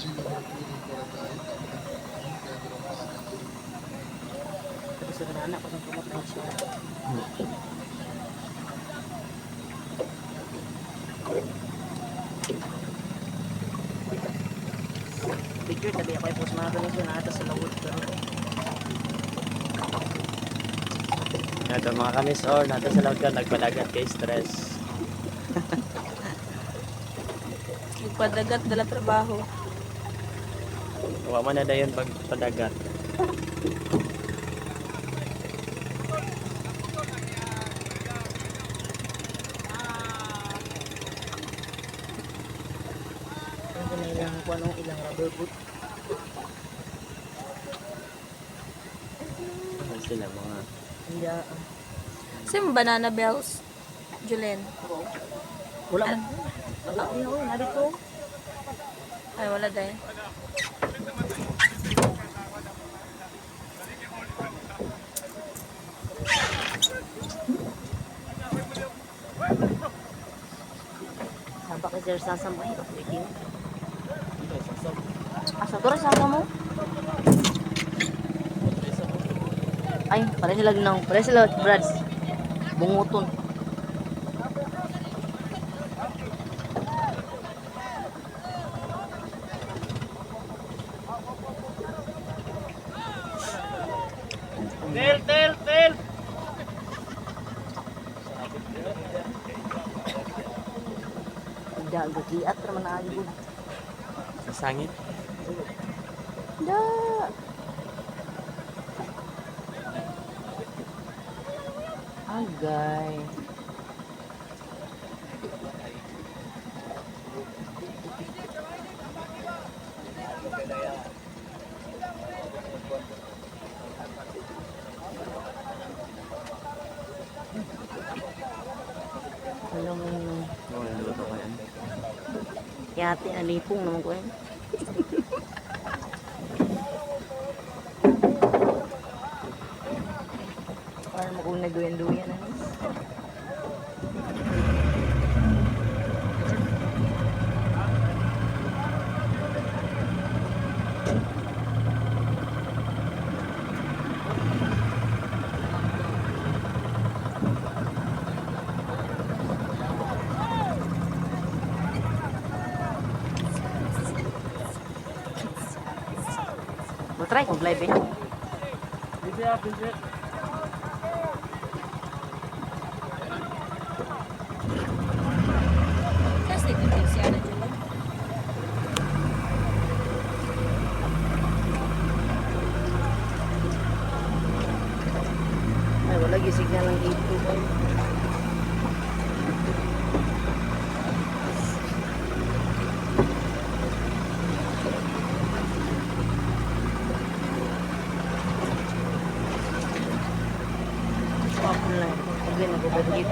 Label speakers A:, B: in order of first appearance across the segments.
A: Tapos sa anak ko sa kamot na siya. Picture tabi ako i-post mga ganun siya nata sa lawod pero
B: Nato mga kamis or nato sa lawod ka nagpadagat kay stress.
C: Nagpadagat dala trabaho.
B: Wa man na dayon pagpadagat.
A: Ano na ilang kuan ilang rubber boot.
B: Ano sila mga
A: Hindi ah.
C: Saan banana bells? Julen.
A: Wala man. Wala niya oh, narito.
C: Ay, wala dahil.
A: Saan pa kay Sir Sasa mo ay waiting. Asa to ra sasa mo? Ay, pare sila ginaw. Pare sila Brads. Bunguton.
B: Tel tel tel.
A: Hindi, gagiat raman na gud.
B: Sasangit.
A: Da. Agay. Alam mo yun.
B: Oh, naluto ko yan.
A: Yate, alipong naman ko yun. Para mo kung nagduyan-duyan ano. Mo-try kong live eh.
B: Busy ah, busy.
C: Kasi nagtitig siya na Julen.
A: Ay, wala gyud signal ang dito. Ay. Ako lang. Okay, nagbabanggit.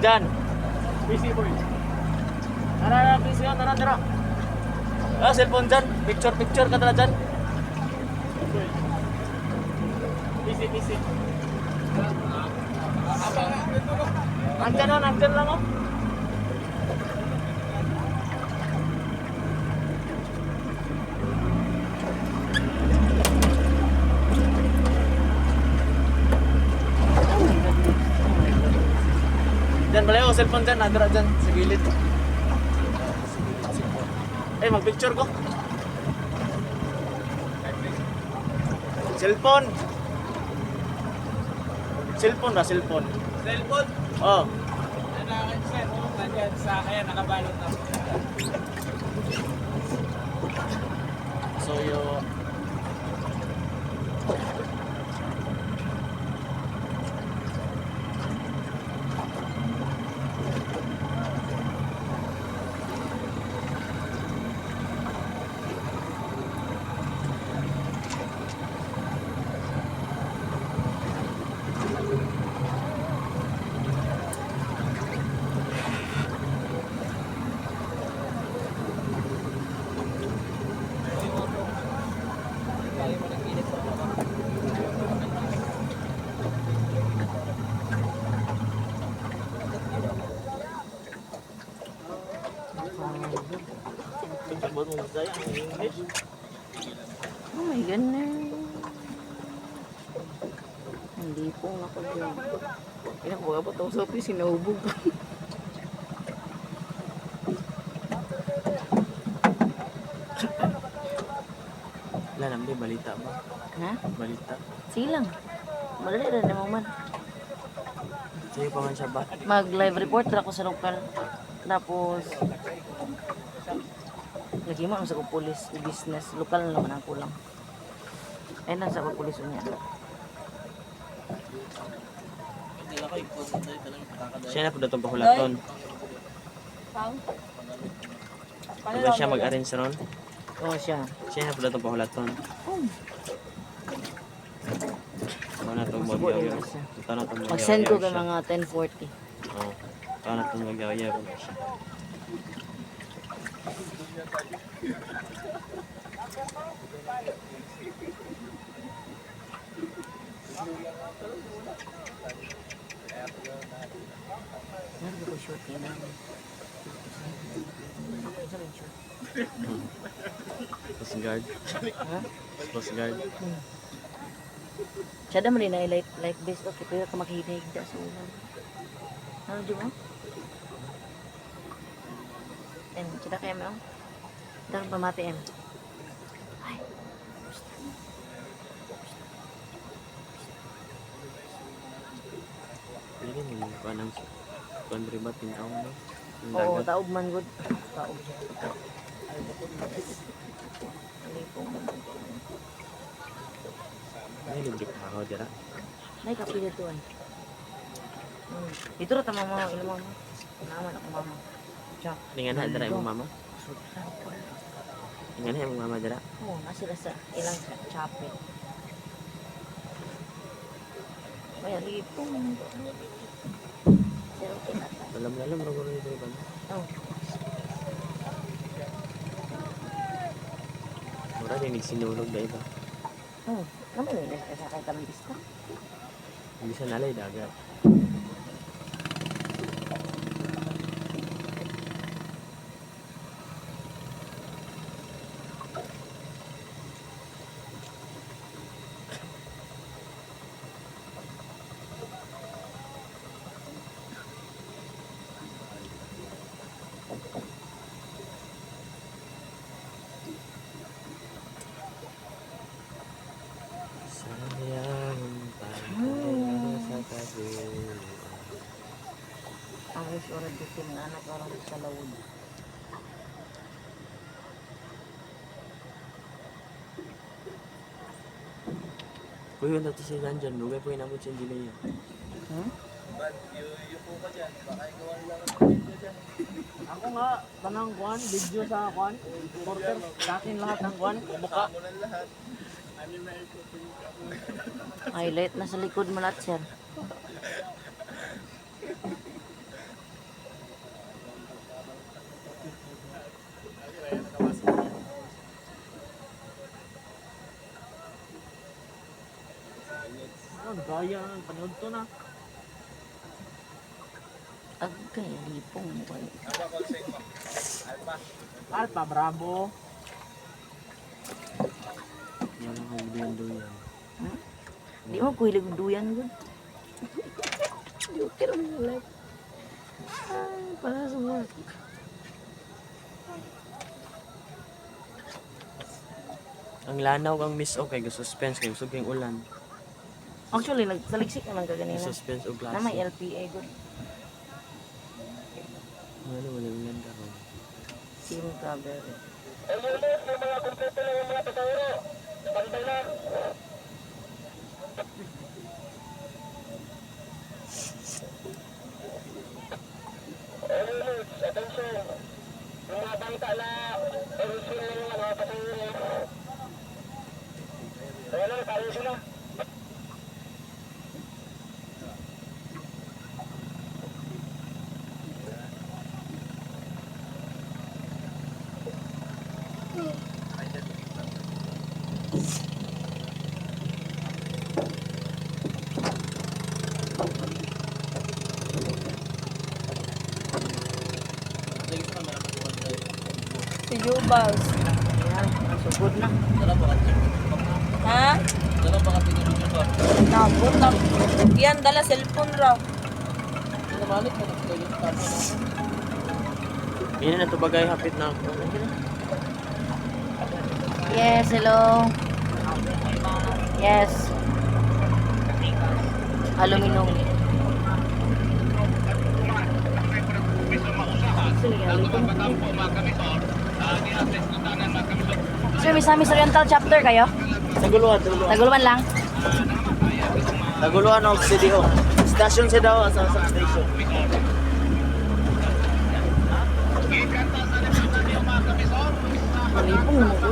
B: Jan. Busy boy. Tara, tara, busy ka, tara, tara. Ah, cellphone dyan. Picture, picture ka tara dyan. Busy, busy. Nandyan oh, nandyan lang oh. Dyan pala yung cellphone dyan, nadra dyan, sa gilid. Sa gilid, cellphone. Eh, magpicture ko. Cellphone. Cellphone ba? Cellphone.
D: Cellphone?
B: Oh.
D: Ano sir? Oh, nandyan sa akin, nakabalot na.
B: So, yung... Daya, ang English.
A: Oh my goodness. Hindi po ako dyan. Pinakuha pa itong sopi, sinahubog.
B: Wala naman, balita ba?
A: Ha?
B: Balita.
A: Sige lang. Madali rin naman man.
B: Sa'yo pa man siya ba?
A: Mag-live report ra ako sa lokal. Tapos, naghimo ako sa kong pulis, business. Lokal na naman ang kulang. Ay, nasa ko pulis unya.
B: Siya na po datong pahulaton.
C: Pang?
B: Diba siya mag-arrange ron?
A: Oo siya.
B: Siya na po datong pahulaton.
A: Oh,
B: Ito na itong
A: Masubo din
B: magyaw.
A: na siya.
B: Ito na itong magyaw.
A: Mag-send ko kay mga 10:40.
B: Oo. Ito na itong magyaw. Siya.
A: Meron ko short yun. Ako isa rin short.
B: Coast Guard.
A: Ha?
B: Coast Guard.
A: Siya naman rin na light, light base. Okay, pero ka makihigda sa ulan. Ano di mo? Em, kita kaya mo? Kita pamati em. Ay.
B: Hindi mo kanang kuan rin ba tinaw no? Ang
A: Oo,
B: dagat.
A: taob man good. Taob siya. Alipong.
B: Ay, libre pa ako dira.
A: Nay, kape dito ay. Dito ra ta mama, ilo mama. Naman ako mama. Tiyak.
B: Ningan na dira imong mama. Ningan na imong mama dira.
A: Oo, na sila sa ilang chapel. Ay, alipong. Pero okay na ta.
B: Alam-alam ra guro dira ba?
A: Oh,
B: Mura rin nagsinulog na iba.
A: oh, naman yun, sa kay Tambista.
B: Hindi sa nalay dagat. Sayang tayo sa tabi.
A: Ang wish oras dito, mga anak orang sa lawod.
B: Uy, wala to si Janjan. Lugay po inabot si Angelia.
A: Hmm?
D: Ako nga, tanang kwan, video sa kwan, reporter, sa akin lahat ng kwan, mukha.
A: Highlight na sa likod mo lahat, sir.
D: Ano, gaya, panood to na.
A: Agkay, alipong mo kayo.
D: Alpha, bravo.
B: Wala kang duyan-duyan.
A: Hmm? Di mo kuhilig duyan gud. Di okay ra mo life. Ay, para sa work.
B: Ang lanaw kang miss okay, suspense kay usog kay ulan.
A: Actually, nagsaliksik naman ka ganina.
B: Suspense og
A: Na may
B: klase.
A: LPA gud.
B: Ano wala ulan karon.
A: Team cover.
C: Si Jubals.
A: Sugod na.
C: Ha? Nabot na. Yan, dala cellphone ra.
D: Yun na to bagay hapit na ako.
A: Yes, hello. Yes. Aluminum. Sir, Misamis Oriental chapter kayo?
D: Taguluan, taguluan.
A: Taguluan lang.
D: Taguluan og CDO. Station sa daw sa station.
A: Malipong mo ko.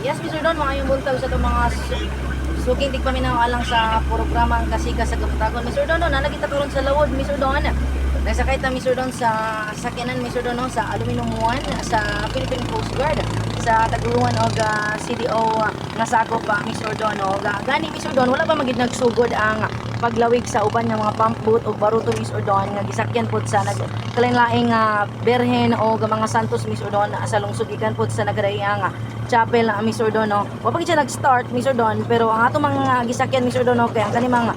A: Yes, Mr. Don, mga yung buntag sa itong mga suking tigpaminaw alang sa programa ang Kasika sa Kapatagon. Mr. Don, no, nalagita karon sa lawod, Mr. Don. Nasakay ta, Mr. Don, sa sakyanan, Mr. Don, no, sa Aluminum 1 sa Philippine Coast Guard sa Taguluan og CDO nga sakop pa, Mr. Don. No. Gani, Mr. Don, wala pa magid nagsugod ang paglawig sa uban nga mga pump boat og baruto, Mr. Don, nga gisakyan pod sa nag kalain-laing berhen o mga santos, Mr. Don, sa lungsod gikan pod sa nagadaiyang chapel na Mr. Don, no. Wa pa gid siya nag-start, Mr. Don, pero ang atong mga gisakyan, Mr. Don, no, kay ang kaning mga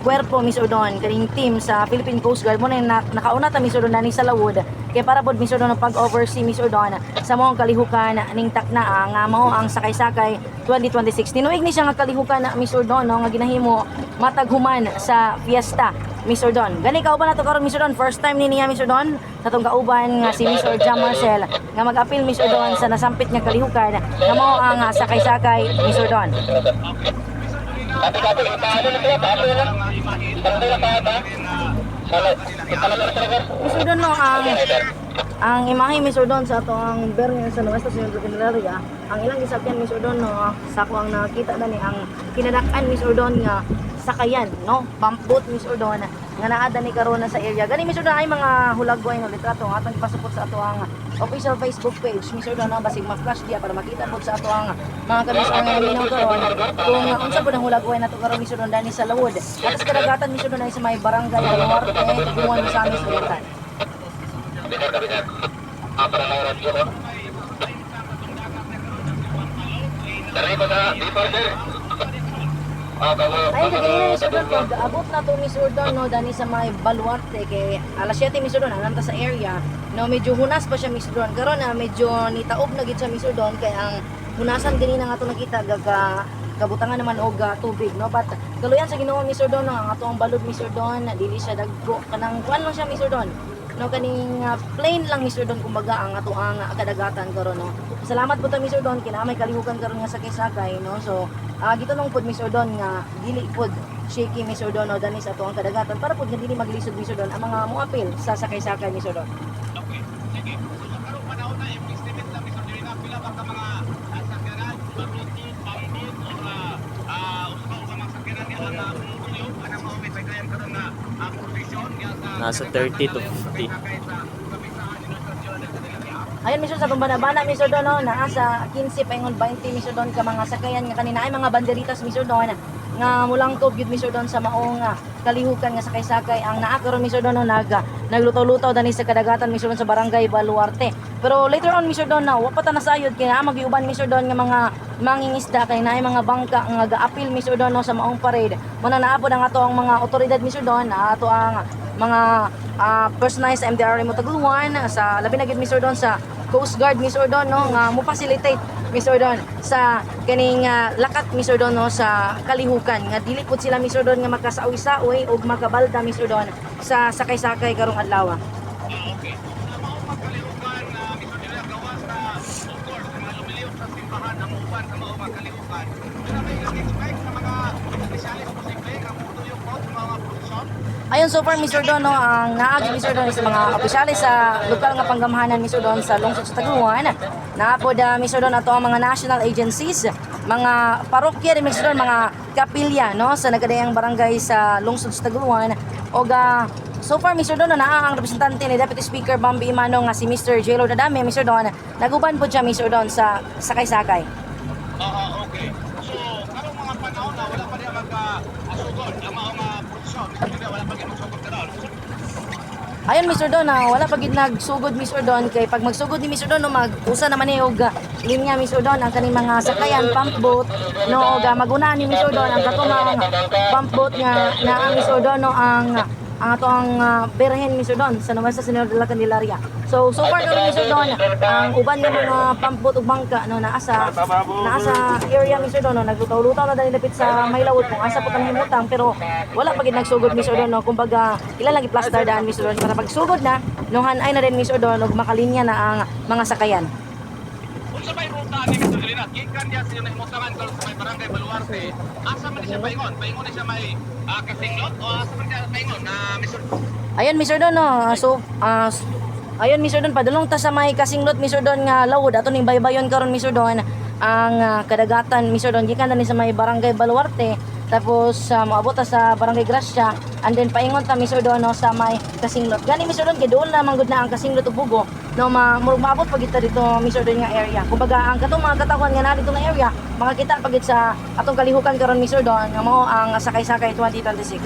A: kuwerpo, Mr. Don, kaning team sa Philippine Coast Guard mo na yung nakauna ta, Mr. Don, nani sa lawod kay para pod, Mr. Don, pag oversee, Mr. Don, sa maong kalihukan ning takna nga mao ang Sakay-Sakay 2026. Tinuig ni siya nga kalihukan na, Mr. Don, no, nga ginahimo matag human sa fiesta, Mr. Don. Gani kauban nato karon, Mr. Don, first time ni niya, Mr. Don, sa atong kauban nga si Mr. John Marcel nga mag-apil, Mr. Don, sa nasampit nga kalihukan nga mao ang Sakay-Sakay, Mr. Don. Mr. Don, no, ang imahe, Mr. Don, sa ato ang Bergen sa Nuestra Señora de Candelaria, ang ilang gisakyan, Mr. Don, no, sa ako ang nakita dani ang kinadak-an, Mr. Don, nga sakayan, no, pump boat, Mr. Don, nga naa dani karon na sa area. Gani, Mr. Don, ay mga hulagway no litrato ang atong ipasupot sa ato ang official Facebook page, Mr. Don, no, basig ma-flash diya para makita pod sa ato ang mga kamisor nga naminaw karon kung unsa pod ang hulagway nato karon, Mr. Don, dani sa lawod. Atas kadagatan, Mr. Don, ay sa may barangay Baluarte, Tuguan, Misamis Oriental. Ay, kaganina, Mr. Don, pag abot na to, Mr. Don, no, dani sa may Baluarte, kay alas 7, Mr. Don, alam ta sa area, no, medyo hunas pa siya, Mr. Don. Karon na medyo nitaob na gid siya, Mr. Don, kay ang hunasan ganina nga to nakita, gaga, kabutangan naman og tubig, no, but kaluyan sa Ginoo, Mr. Don, no, ang ato ang balod, Mr. Don, dili siya dagko kanang kuan lang siya, Mr. Don, no, kaning plain lang, Mr. Don, kumbaga ang ato ang kadagatan karon, no. Salamat po ta, Mr. Don, kinamay kalihukan karon nga sakay-sakay, no. So gitunong pod, Mr. Don, nga dili pod shaky, Mr. Don, no, dani sa ato ang kadagatan para pod nga dili maglisod, Mr. Don, ang mga moapil sa sakay-sakay, Mr. Don.
E: Okay, sige. So sa karong panahon na estimate lang, Mr. Divina, pila ba ka mga sakyanan, baruto, pambot, or usa ka mga sakyanan niya ang mungulyo, anang mao may pagkayan karon nga provision niya sa
D: Nasa 30 to 50.
E: Sakay sa kapisahan ni Nuestra Señora del Candelaria.
A: Ayun, Mr. sa bana-bana, Mr. Don, no, naa sa 15 paingon 20, Mr. Don, ka mga sakayan nga kanina ay mga banderitas, Mr. Don, nga mulangkob gyud, Mr. Don, sa maong kalihukan nga sakay-sakay ang naa karon, Mr. Don, no, naglutaw-lutaw dani sa kadagatan, Mr. Don, sa barangay Baluarte. Pero later on, Mr. Don, na wa pa ta nasayod kay naa magyuban, Mr. Don, nga mga mangingisda kay naay mga bangka nga gaapil, Mr. Don, no, sa maong parade. Muna naa pod ang ato ang mga otoridad, Mr. Don, naa ato ang mga personalized MDR mo Taguluan sa labi na gyud, Mr. Don, sa Coast Guard, Mr. Don, no, nga mo facilitate, Mr. Don, sa kaning lakat, Mr. Don, no, sa kalihukan nga dili pud sila, Mr. Don, nga makasawi-sawi ug makabalda, Mr. Don, sa sakay-sakay karong adlaw.
E: Okay. Sa maong magkalihukan, Mr. Divina, gawas na, of course, mga lumiliyok sa simbahan ang uban sa maong magkalihukan. Pero may expect sa mga opisyalis posible nga mutuyok po sa mga prosesyon?
A: Ayun, so far, Mr. Don, no, ang naagi, Mr. Don, is mga opisyales sa lokal nga panggamhanan, Mr. Don, sa lungsod sa Taguluan. Naapod, Mr. Don, ato ang mga national agencies, mga parokya rin, Mr. Don, mga kapilya, no, sa nagkadayang barangay sa lungsod sa Taguluan. O So far, Mr. Don, naa ang representante ni Deputy Speaker Bambi Imano nga si Mr. J. Lord Adame, Mr. Don, naguban po siya, Mr. Don, sa sakay-sakay.
E: Oo, okay. So, karong mga panahon na wala pa niya magka-asugod ang maong produksyon. Mr. Jolina, wala pa niya magsugod karon.
A: Ayon, Mr. Don, wala pa gid nagsugod, Mr. Don, kay pag magsugod ni Mr. Don, no, mag-usa naman ni og linya, Mr. Don, ang kaning mga sakayan, pump boat, no, og maguna ni Mr. Don ang katumang pump boat nga naa, Mr. Don, no, ang ato ang berhen, Mr. Don, sa Nuestra Señora de la Candelaria. So so far karon, Mr. Don, ang uban nga mga pump boat ug bangka, no, naa sa area, Mr. Don, no, naglutaw-lutaw na dali dapit sa Maylawod kung asa po tanang himutang, pero wala pa gid nagsugod, Mr. Don, no. Kumbaga ila lang i-plaster daan, Mr. Don, para pagsugod na, no, hanay na rin, Mr. Don, ug makalinya na ang mga sakayan.
E: Unsa may ruta ni Mr. Jolina? Gikan diya sa iyong nahimutangan karon sa may barangay Baluarte. Asa man ni siya paingon? Paingon ni siya may Kasinglot o asa man siya paingon na Mr.
A: Ayun, Mr. Don, no. So, ayun, Mr. Don, padulong ta sa may Kasinglot, Mr. Don, nga lawod. Ato ning baybayon karon, Mr. Don, ang kadagatan, Mr. Don, gikan na ni sa may barangay Baluarte. Tapos moabot ta sa barangay Gracia and then paingon ta, Mr. Don, no, sa may Kasinglot. Gani, Mr. Don, kay doon lamang gud na ang Kasinglot ug Bugo, no, ma murag maabot pa gid ta dito, Mr. Don, nga area. Kumbaga ang katong mga katawan nga naa dito nga area, makakita pa gid sa atong kalihukan karon, Mr. Don, nga mao ang Sakay-Sakay 2026.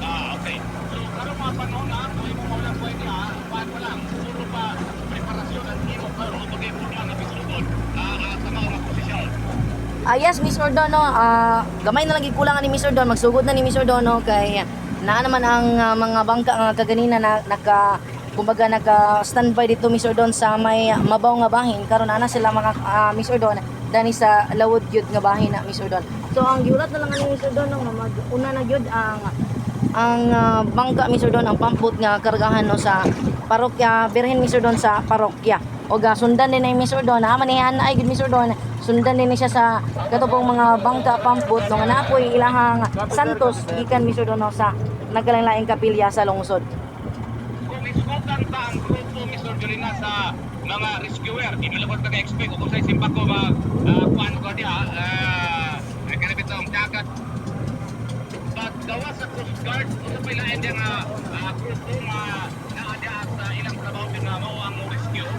E: Ah, okay. So, karong mga panahon na, kung imo mawala pwede ha, kuan pa lang, puro pa preparasyon at imo karon o pag puro ang napisugod sa mga posisyon.
A: Ah, yes, Miss Ordono, gamay na lang gikulang ni Miss Ordono, magsugod na ni Miss Ordono kay naa naman ang mga bangka nga kaganina na naka kumbaga naka standby dito, Miss Ordon, sa may mabaw nga bahin. Karon ana sila mga Miss Ordon dani sa lawod gyud nga bahin na, Miss Ordon. So ang giulat na lang ani Miss Ordon, no, nga mag-una na gyud ang bangka, Mr. Don, ang pump boat nga kargahan, no, sa parokya Birhen, Mr. Don, sa parokya o ga sundan din ay Mr. Don naman ni ay gid, Mr. Don, sundan din ni siya sa katong mga bangka pump boat, no, nga naapoy ilahang Santos gikan, Mr. Don, no, sa nagkalain-laing kapilya sa lungsod.
E: Kung iskutan ta ang grupo, Mr. Jolina, sa mga rescuer, di malabot ka ka-expect kung sa simba ko mag kuan ko diha, kanabit sa dagat. Paggawa sa Coast Guard, unsa pa ilain diya nga grupo nga naa diya sa ilang trabaho nga mao ang rescue?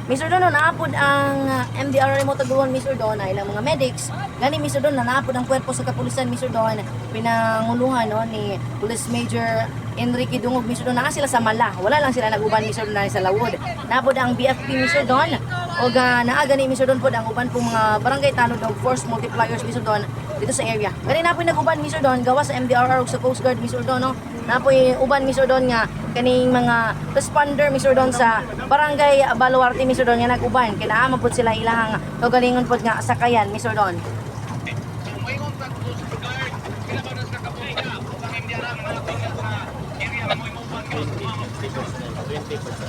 A: Mr. Don, no, naapod ang MDR Remote Taguan, Mr. Don, ay ilang mga medics. Gani, Mr. Don, na naapod ang kwerpo sa kapulisan, Mr. Don, pinanguluhan, no, ni Police Major Enrique Dungog, Mr. Don, naa sila sa Mala. Wala lang sila nag-uban, Mr. Don, na sa Lawod. Naapod ang BFP, Mr. Don, o ga naa gani, Mr. Don, pod ang uban pong mga barangay tanod og force multipliers, Mr. Don, dito sa area. Gani napoy nag-uban, Mr. Don, gawa sa MDRR ug sa Coast Guard, Mr. Don, no. Napoy uban, Mr. Don, nga kaning mga responder, Mr. Don, sa barangay Baluarte, Mr. Don, nga nag-uban kay naa man pud sila ilahang kaugalingon pud nga sakayan, Mr. Don.
E: So, moingon sa Coast Guard, pila ba na sa kabuhi niya? Kung ang MDR mga tingnan sa area mo imuban yun.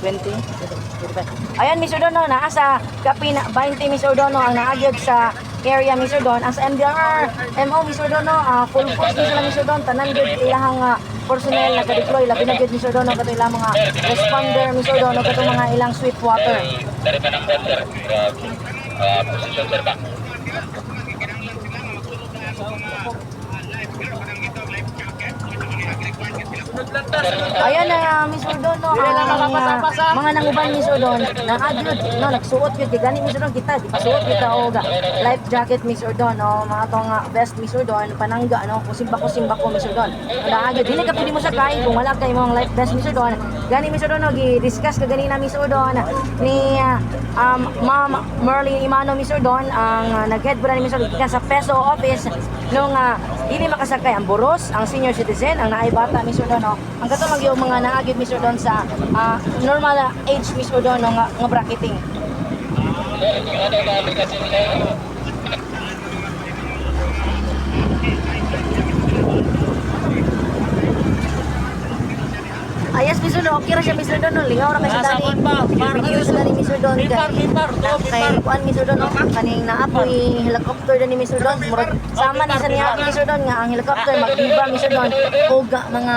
A: 20 25. Ayan, Mr. Don, no, naa sa Kapin 20, Mr. Don, no, ang naagyod sa area, Mr. Don. Ang sa MDR MO, Mr. Don, no, full force ni sila, Mr. Don, tanan gyud ilahang personnel naka-deploy, labi na gyud, Mr. Don, no, kato ilang mga responder, Mr. Don, no, katong mga ilang swift water. Ayan na, Miss Ordon, no, ang mga nanguban, Miss Ordon, naagyod, no, nagsuot yun, kay gani, Miss Ordon, kita, di pasuot kita og life jacket, Miss Ordon, no, mga tong vest, Miss Ordon, panangga, no, kung simba ko, Miss Ordon. Naagyod, dili ka pwede mo sakay kung wala kay mong life vest, Miss Ordon. Gani, Miss Ordon, no, gi-discuss ka ganina, Miss Ordon, ni Ma'am Merlin Imano, Miss Ordon, ang nag-head ba ni Miss Ordon, gikan sa PESO office, nung dili makasakay ang buros, ang senior citizen, ang naay bata, Miss Ordon, no. Ang kato lang yung mga naagid, Miss Ordon, sa normal age, Miss Ordon, no, nga bracketing. Ah, yes, Mr. Don. Okay ra siya, Mr. Don. No? Lingaw ra kay sa
B: Ah, sa
A: dani.
B: kuwan ba? Par.
A: Video sa dani, Mr. Don.
B: Bipar, bipar, to,
A: Kay
B: bipar.
A: kuan, Mr. Don, no? Kaning naapoy helicopter dani, Mr. Don. Murag sama ni sa niya, Mr. Don, nga ang helicopter magbiba, Mr. Don, og mga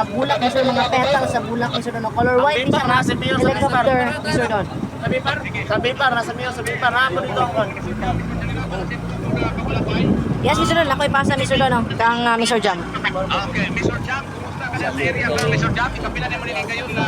A: bulak, Mr. Don, mga petal sa bulak, Mr. Don, no? Color
B: Ang
A: white ni
B: bipar,
A: siya nga
B: nasa Pio sa
A: helicopter, Mr. Don.
B: Sa bipar, sa bipar, nasa miyo, sa bipar, hapon dito ang kuwan.
A: Yes, Mr. Don, ako'y pasa, Mr. Don, no? Kang Mr. Jam.
E: Okay, Mr. Cham, kumusta ka sa area karon, Mr. Jam, ikapila nimo ni kayo nga